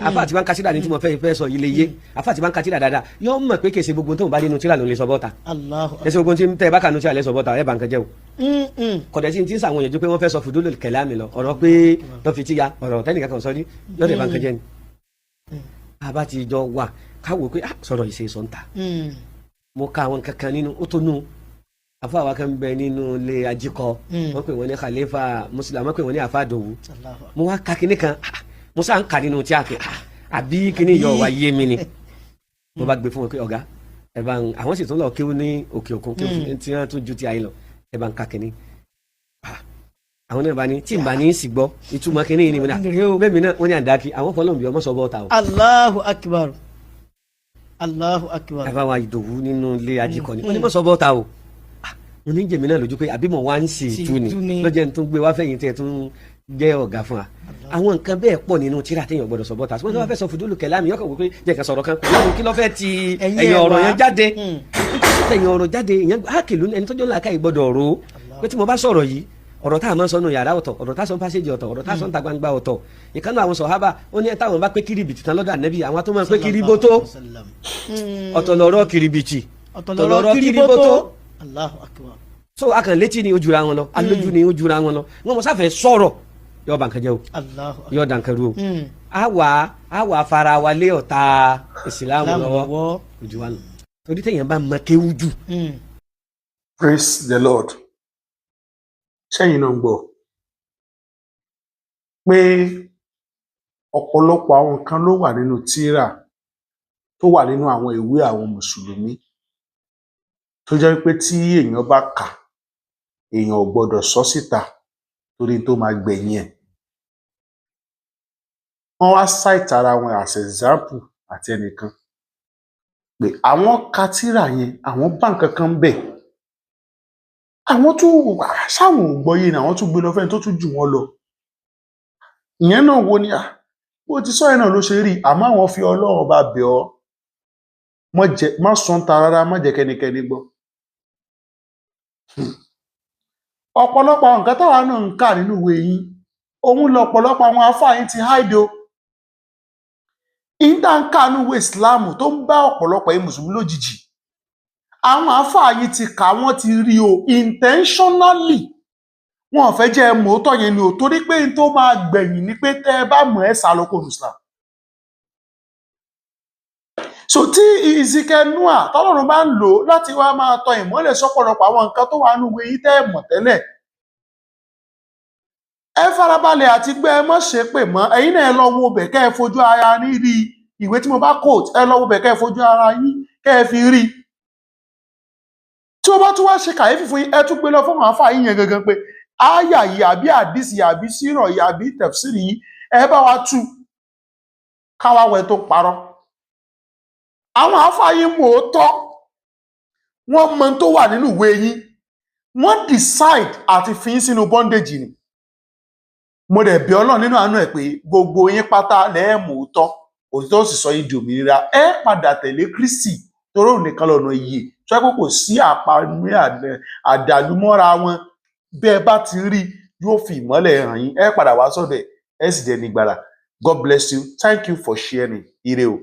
Afa àti bá ń ka tírà ní tí mo fẹ́ fẹ́ sọ yìí lè yé. Afa àti bá ń ka tírà dáadáa, yóò mọ̀ pé kèsì gbogbo tó ń bá nínú tírà ló lè sọ bọ́ta. Allahu. Kèsì gbogbo tí tẹ́ ẹ bá kà nínú tírà lè sọ bọ́ta, ẹ bá nǹkan jẹ́ o. Kọ̀dẹ̀ sí ti ń sàwọn èèyàn ju pé wọ́n fẹ́ sọ fudulul kalami lọ, ọ̀rọ̀ pé tó fi tíya ọ̀rọ̀ tẹ́nìkan kan sọ ní yọ̀dẹ̀ bá nǹkan jẹ́ ni. A bá ti jọ wà káwò pé, ah, sọ̀rọ̀ ìṣe sọ̀ ń ta. Mo ka àwọn kankan nínú ó tó nù. Afa wa kan bẹ nínú ilé ajíkọ, wọ́n pè wọ́n ní Khalifa Muslim, wọ́n pè wọ́n ní Afa Dòwú. Allahu. Mo wá ka kinní kan, ah, mo sá ń kà nínú tí a kì, ah, àbí kinní yọ wá yé mi ni. Mo bá gbé fún wọn pé, ọ̀gá, ẹ bá ń, àwọn sì tún lọ kéwú ní òkè òkun, kéwú tí wọ́n tún ju ti ayé lọ, ẹ bá ń ka kinní. Ah, àwọn náà bá ní tí n bá ní sì gbọ́ ìtumọ̀ kinní yìí ni mo ní Rèé o. bẹ́ẹ̀ mi náà wọ́n ní àdákì àwọn fọlọ́n bí ọmọ sọ bọ́ ta o. Allahu akbar, Allahu akbar. Ẹ bá wa Ìdòwú nínú ilé ajíkọ ni wọ́n ní mọ̀ sọ bọ́ ta o. Ah, mo ní jèmi náà lójú pé àbí mo wá ń sì Sì tú ni tú ni. Lọ́jọ́ tó ń gbé wá fẹ̀yìn tẹ̀ tún jẹ́ ọ̀gá fún wa. Àwọn nǹkan bẹ́ẹ̀ pọ̀ nínú tíra téèyàn gbọ́dọ̀ sọ bọ́ta, ṣùgbọ́n tí wọ́n fẹ́ sọ fudulu kalami, yọkàn wò pé jẹ́ ká sọ̀rọ̀ kan kò lóhùn, kí ló fẹ́ ti ẹ̀yìn ẹ̀yìn ẹ̀ ọ̀rọ̀ wá. Yẹn jáde, ẹ̀yìn ọ̀rọ̀ jáde, ìyẹn hákìlú ẹni tọ́jú ńlá káyì gbọ́dọ̀ rò ó pé tí mo bá sọ̀rọ̀ yìí, ọ̀rọ̀ tá a máa ń sọ nù yàrá ọ̀tọ̀, ọ̀rọ̀ tá a sọ ń passage ọ̀tọ̀, ọ̀rọ̀ tá a sọ ń ta gbangba ọ̀tọ̀. Ìkànnì àwọn sọ̀hábà ó ní táwọn bá pé kiribìtì tán lọ́dọ̀ Ànábì, àwọn tó máa ń pé kiriboto. Ọ̀tọ̀ lọ̀rọ̀ kiribìtì, ọ̀tọ̀ lọ̀rọ̀ kiriboto. Allahu akbar. So akàn létí ni ó jura wọn lọ, alójú ni ó jura wọn lọ. Wọn mọ sáfẹ́ sọ̀rọ̀ yóò bà nǹkan jẹ́ o. Allahu akbar. Yóò dàn kẹrù o. A wà fara wa lé ọ̀tá ìsìlámù lọ́wọ́ lọ́wọ́. Ojú wa nù, torí téèyàn bá mọ kéwú jù. Praise the Lord. Ṣẹ́yìn náà ń gbọ́ pé ọ̀pọ̀lọpọ̀ àwọn nǹkan ló wà nínú tírà tó wà nínú àwọn ìwé àwọn mùsùlùmí, tó jẹ́ pé tí èèyàn bá kà, èèyàn ò gbọdọ̀ sọ síta torí tó máa gbẹ̀yìn ẹ̀. Wọ́n wá cite ara wọn as example àti ẹnìkan pé àwọn ka tírà yẹn, àwọn bá nǹkan kan ńbẹ̀, àwọn tún ṣáwọn ò gbọ́yé ni, àwọn tún gbé lọ fẹ́ni tó tún jù wọ́n lọ. Ìyẹn náà wo ni à bó ti sọ yẹn náà ló ṣe rí, àmọ́ àwọn fi Ọlọ́run Ọba bẹ̀ ọ́, mọ́ jẹ́ má sọ ń ta rárá, má jẹ́ kẹ́nikẹ́ni gbọ́. Ọ̀pọ̀lọpọ̀ àwọn nǹkan táwa náà ń kà nínú ìwé yín, òun lọ̀pọ̀lọpọ̀ àwọn àáfàá yín ti hide o. Ìyín tá ń kà nínú ìwé Islam tó ń bá ọ̀pọ̀lọpọ̀ yín mùsùlùmí lójijì, àwọn àáfàá yín ti kà, wọ́n ti rí o. Intentionally, wọn ò fẹ́ jẹ́ ẹ mọ̀ òótọ́ yẹn ni o, torí pé n tó máa gbẹ̀yìn ni pé tẹ́ ẹ bá mọ̀, ẹ́ sá lọ kó nu Islam. So tí Ezekiel Noah tọ́lọ́run bá ń lò láti wá máa tọ ìmọ́lẹ̀ sọ́pọ̀lọpọ̀ àwọn nǹkan tó wà nínú ìwé yín tẹ́ ẹ mọ̀ tẹ́lẹ̀, ẹ farabalẹ̀ àti gbé, ẹ mọ̀ ṣe pè mọ́. Ẹ̀yin náà, ẹ lọ wo bẹ̀ kẹ́ ẹ fojú ara yín rí ìwé tí mo bá quote. Ẹ lọ wo bẹ̀ kẹ́ ẹ fojú ara yín kẹ́ ẹ fi rí. Tí ó bá tún wá ṣe kàyéfì fún yín, ẹ tún gbé lọ fún àwọn àáfàá yín yẹn gangan pé áyà yìí àbí àdìsí àbí sírọ̀ yìí àbí tẹ̀fsírì yìí, ẹ bá wa tú káwá wẹ tó parọ́. Àwọn àáfàá yín mọ̀ ó tọ́, wọ́n mọ tó wà nínú ìwé yín, wọ́n decide àti fi yín sínú bondage ni. Mo dẹ̀ bí Ọlọ́run nínú àánú ẹ̀ pé gbogbo yín pátá lẹ́ẹ̀mú tọ́, òtítọ́ sì sọ yín di òmìnira. Ẹ padà tẹ̀lé Kristi, torí òun nìkan lọ́nà ìyè tó yẹ kó kò sí àpamí àdàlúmọ́ra wọn. Bí ẹ bá ti rí, yóò fi ìmọ́lẹ̀ hàn yín, ẹ padà wá sọ́dọ̀ ẹ̀, ẹ sì dẹni ìgbàlà. God bless you. Thank you for sharing. Ire o.